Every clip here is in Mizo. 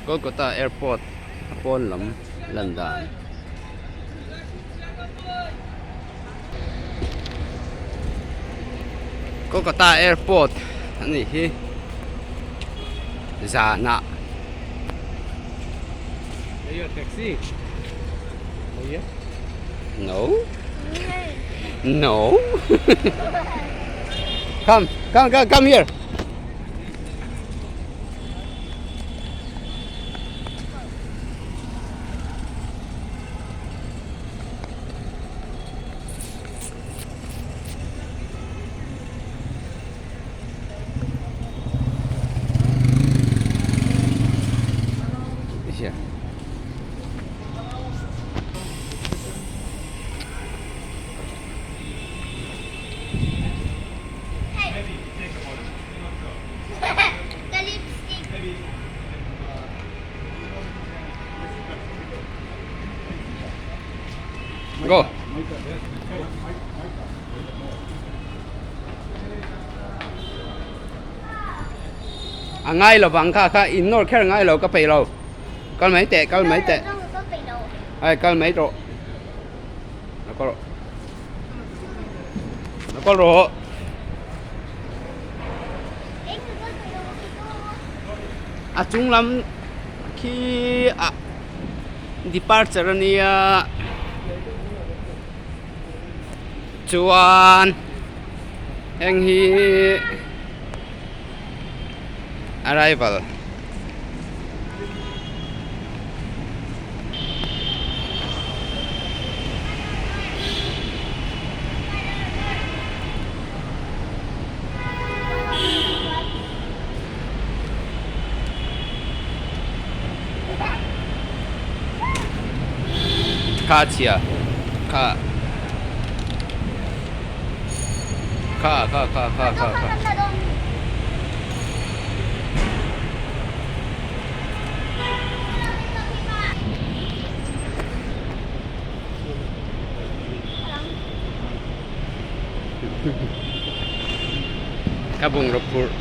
Kolkata airport a pawn lam lan dan. Kolkata airport a nih hi zanah. No no come come come come here. Go. A ngai lo vang kha kha in nawr kher ngai lo ka peih lo. Kal mai teh kal mai teh. Ai kal mai rawh. Lo kal rawh. Lo kal rawh. A chung lam khi ah departure a nia chuan heng hi arrival. Kha chhia kha kha kha kha kha kha kha. Ka bungraw phurh.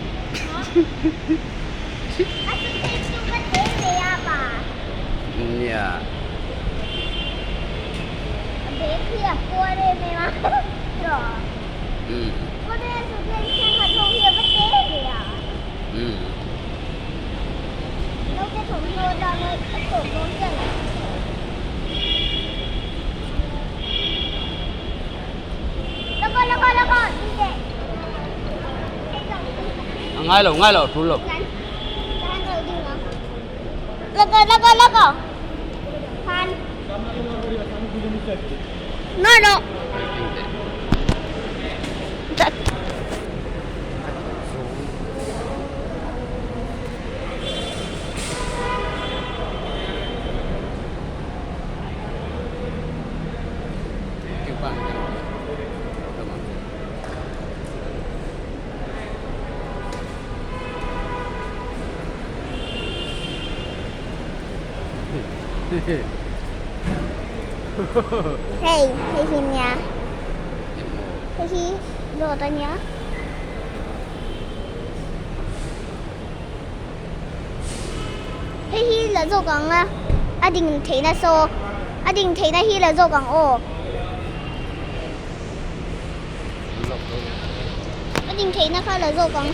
Nia. A ngai lo ngai lo a tul lo. Hei hei hi nia hei hi road a nia. Hei hi la zawk ang a a ding theihna saw a ding theihna hi la zawk ang aw. A ding theihna kha la zawk ang.